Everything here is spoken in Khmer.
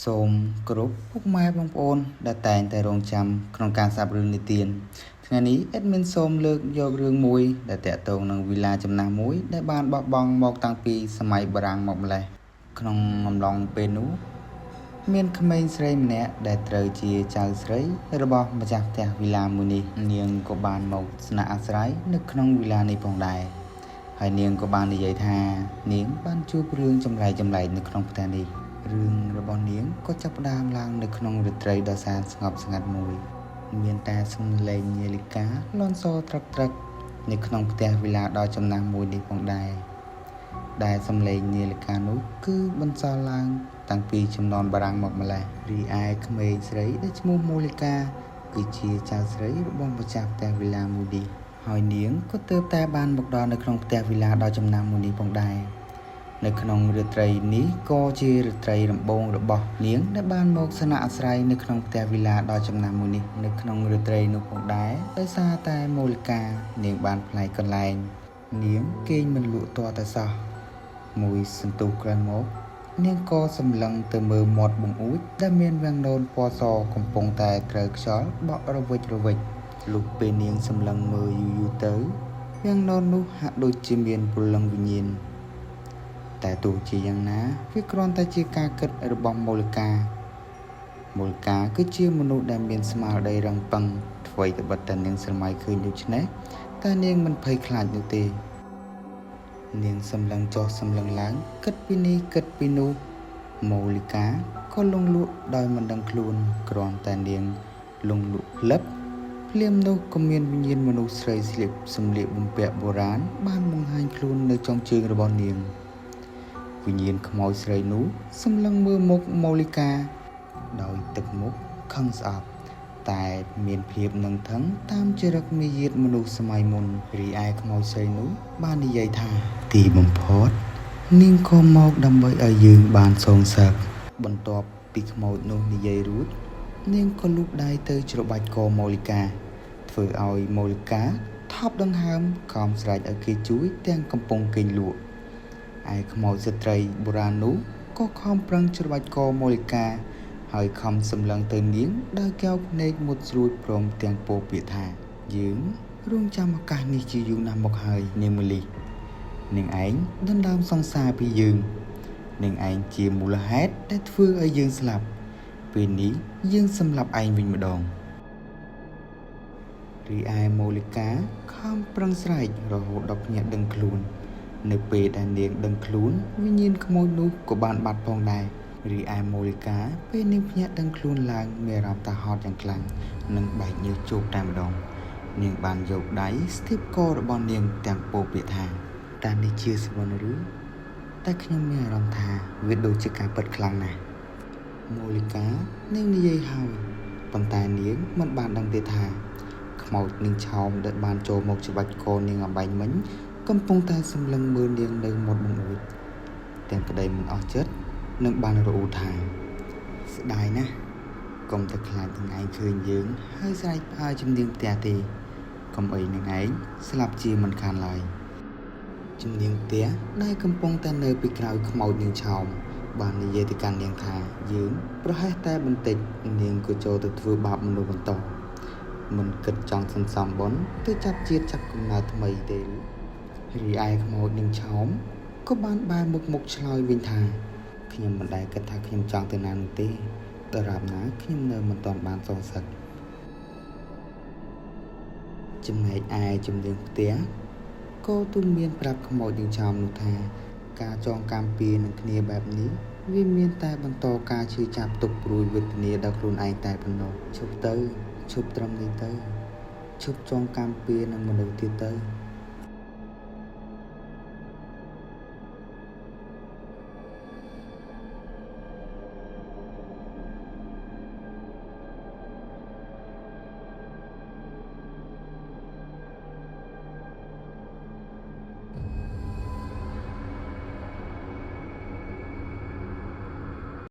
សូមគោរពពុកម៉ែបងប្អូនដែលតែងតែរងចាំក្នុងការស្ដាប់រឿងនិទានថ្ងៃនេះ admin សូមលើកយករឿងមួយដែលតាក់ទងនឹងវីឡាចំណាស់មួយដែលបានបោះបង់មកតាំងពីសម័យបារាំងមកម្លេះក្នុងអំឡុងពេលនោះមានក្មេងស្រីម្នាក់ដែលត្រូវជាចៅស្រីរបស់ម្ចាស់ផ្ទះវីឡាមួយនេះនាងក៏បានមកស្នាក់អាស្រ័យនៅក្នុងវីឡានេះផងដែរហើយនាងក៏បាននិយាយថានាងបានជួបរឿងចម្លែកៗនៅក្នុងផ្ទះនេះរឿងរបស់នាងក៏ចាប់ផ្ដើមឡើងនៅក្នុងរាត្រីដ៏សែនស្ងប់ស្ងាត់មួយមានតែសំឡេងនាឡិកាលន់សូត្រឹកត្រឹកនៅក្នុងផ្ទះវីឡាដ៏ចំណាស់មួយនេះផងដែរដែលសំឡេងនាឡិកានោះគឺបន្សល់ឡើងតាំងពីជំនាន់បារាំងមកម្លេះរីឯក្មេងស្រីដែលឈ្មោះមូលីកាគឺជាចៅស្រីរបស់ម្ចាស់ផ្ទះវីឡាមួយនេះហើយនាងក៏ទើបតែបានមកដល់នៅក្នុងផ្ទះវីឡាដ៏ចំណាស់មួយនេះផងដែរនៅក្នុងរាត្រីនេះក៏ជារាត្រីដំបូងរបស់នាងដែលបានមកស្នាក់អាស្រ័យនៅក្នុងផ្ទះវីឡាដ៏ចំណាស់មួយនេះនៅក្នុងរាត្រីនោះផងដែរដោយសារតែមូលិកានាងបានប្លែកកន្លែងនាងគេងមិនលក់ទាល់តែសោះមួយសន្ទុះក្រោយមកនាងក៏សម្លឹងទៅមើលមាត់បង្អួចដែលមានវាំងននពណ៌សកំពុងតែត្រូវខ្យល់បក់រវិចរវិចលុះពេលនាងសម្លឹងមើលយូរៗទៅវាំងនននោះហាក់ដូចជាមានព្រលឹងវិញ្ញាណតែទោះជាយ៉ាងណាវាគ្រាន់តែជាការគិតរបស់មូលិកាមូលិកាគឺជាមនុស្សដែលមានស្មារតីរឹងប៉ឹងអ្វីត្បិតតែនាងស្រមៃឃើញដូច្នេះតែនាងមិនភ័យខ្លាចនោះទេនាងសម្លឹងចុះសម្លឹងឡើងគិតពីនេះគិតពីនោះមូលិកាក៏លង់លក់ដោយមិនដឹងខ្លួនគ្រាន់តែនាងលង់លក់ផ្លឹបភ្លាមនោះក៏មានវិញ្ញាណមនុស្សស្រីស្លៀកសម្លៀកបំពាក់បុរាណបានបង្ហាញខ្លួននៅចុងជើងរបស់នាងវិញ្ញាណខ្មោចស្រីនោះសម្លឹងមើលមុខមូលិកាដោយទឹកមុខខឹងស្អប់តែមានភាពនឹងថឹងតាមចរិតមាយាទមនុស្សសម័យមុនរីឯខ្មោចស្រីនោះបាននិយាយថាទីបំផុតនាងក៏មកដើម្បីឲ្យយើងបានសងសឹកបន្ទាប់ពីខ្មោចនោះនិយាយរួចនាងក៏លូកដៃទៅច្របាច់កមូលិកាធ្វើឲ្យមូលិកាថប់ដង្ហើមខំស្រែកឲ្យគេជួយទាំងកំពុងគេងលក់ឯខ្មោចស្ត្រីបុរាណនោះក៏ខំប្រឹងច្របាច់កមូលិកាហើយខំសម្លឹងទៅនាងដោយកែវភ្នែកមុតស្រួចព្រមទាំងពោលពាក្យថាយើងរងចាំឱកាសនេះជាយូរណាស់មកហើយនាងមលិះនាងឯងដណ្ដើមសង្សារពីយើងនាងឯងជាមូលហេតុដែលធ្វើឲ្យយើងស្លាប់ពេលនេះយើងសម្លាប់ឯងវិញម្ដងរីឯមូលិកាខំប្រឹងស្រែករហូតដល់ភ្ញាក់ដឹងខ្លួននៅពេលដែលនាងដឹងខ្លួនវិញ្ញាណខ្មោចនោះក៏បានបាត់ផងដែររីឯមូលិកាពេលនាងភ្ញាក់ដឹងខ្លួនឡើងមានអារម្មណ៍ថាហត់យ៉ាងខ្លាំងនិងបែកញើសជោគតែម្ដងនាងបានយកដៃស្ទាបករបស់នាងទាំងពោលពាក្យថាតានេះជាសវណ្ណឬតែខ្ញុំមានអារម្មណ៍ថាវាដូចជាការពិតខ្លាំងណាស់មូលិកានាងនិយាយហើយប៉ុន្តែនាងមិនបានដឹងទេថាខ្មោចនឹងឆោមដែលបានចូលមកច្បាច់កនាងអំបែងមិញកំពុងតែសម្លឹងមើលនាងនៅមាត់បង្អួចទាំងក្តីមិនអស់ចិត្តនិងបានរអ៊ូថាស្ដាយណាស់កុំតែខ្លាចនឹងឯងឃើញយើងហើយស្រែកផ្អើលជំនាញផ្ទះទេកុំអីនឹងឯងស្លាប់ជាមិនខានឡើយជំនាញផ្ទះដែលកំពុងតែនៅពីក្រោយខ្មោចនឹងឆោមបាននិយាយទៅកាន់នាងថាយើងប្រហែសតែបន្តិចនាងក៏ចូលទៅធ្វើបាបមនុស្សបន្តមិនគិតចង់សន្សំបុណ្យទៅចាប់ជាតិចាប់កំណើតថ្មីទេឬរីឯខ្មោចនឹងឆោមក៏បានបែរមុខមកឆ្លើយវិញថាខ្ញុំមិនដែលគិតថាខ្ញុំចង់ទៅណានោះទេដរាបណាខ្ញុំនៅមិនទាន់បានសងសឹកចំណែកឯជំនាញផ្ទះក៏ទូនមានប្រាប់ខ្មោចនឹងឆោមនោះថាការចងកម្មពៀនឹងគ្នាបែបនេះវាមានតែបន្តការឈឺចាប់ទុកព្រួយវេទនាដល់ខ្លួនឯងតែប៉ុណ្ណោះឈប់ទៅឈប់ត្រឹមនេះទៅឈប់ចងកម្មពៀនឹងមនុស្សទៀតទៅ